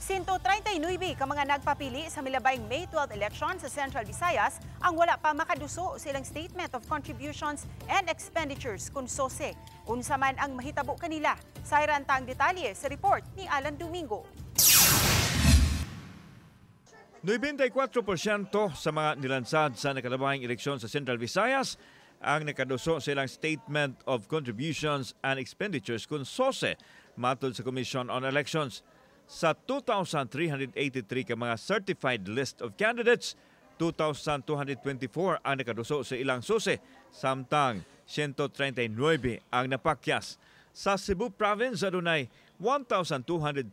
139 ka mga nagpapili sa milabayng May 12 election sa Central Visayas ang wala pa makaduso sa ilang Statement of Contributions and Expenditures kung SOCE. Unsa man ang mahitabo kanila? Sayran ta ang detalye sa report ni Alan Domingo. 94% sa mga nilansad sa nakalabayng eleksyon sa Central Visayas ang nakaduso sa ilang Statement of Contributions and Expenditures kung SOCE, matod sa Commission on Elections. Sa 2,383 ka mga certified list of candidates, 2,224 ang nakaduso sa ilang SOCE, samtang 139 ang napakyas. Sa Cebu Province, adunay 1,270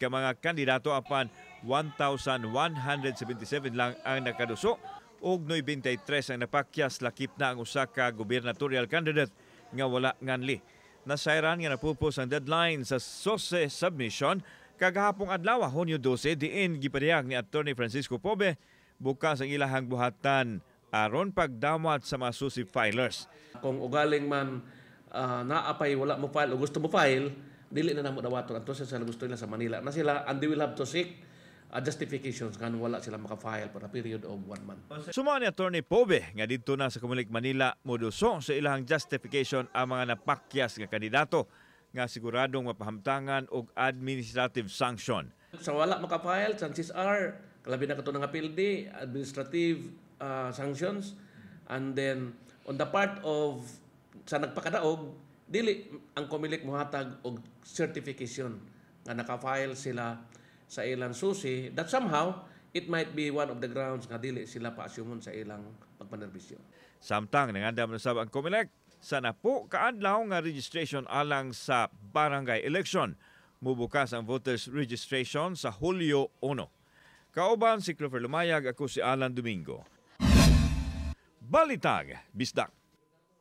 ka mga kandidato apan 1,177 lang ang nakaduso ug 93 ang napakyas, lakip na ang usa ka gubernatorial candidate nga wala nganli. Nasayran nga napupos ang deadline sa SOCE submission kagahapong adlaw, Hunyo 12, diin gipadayag ni Attorney Francisco Pobe bukas ang ilahang buhatan aron pagdawat sa mga SOCE filers. Kung ugaling man naapay wala mo file o gusto mo file, dili na namo dawaton ato sa sila, gusto nila sa Manila na sila, and they will have to seek justifications kung wala sila maka-file for a period of one month. Sumao ni Attorney Pobe nga didto na sa Comelec Manila moduso sa ilahang justification ang mga napakyas nga kandidato nga siguradong mapahamtangan og administrative sanction. Sa wala maka-file, chances are, kalabi na kato nga pildi, administrative sanctions, and then on the part of sa nagpakadaog, dili ang Comelec mohatag og certification nga naka-file sila sa ilang SOCE, that somehow it might be one of the grounds nga dili sila pa-assume sa ilang pagpanerbisyo. Samtang nangandam na sab ang Comelec sa napo kaadlaw nga registration alang sa barangay election. Mubukas ang voters registration sa Hulyo 1. Kauban si Clifford Lumayag, ako si Alan Domingo. Balitag, Bisdak.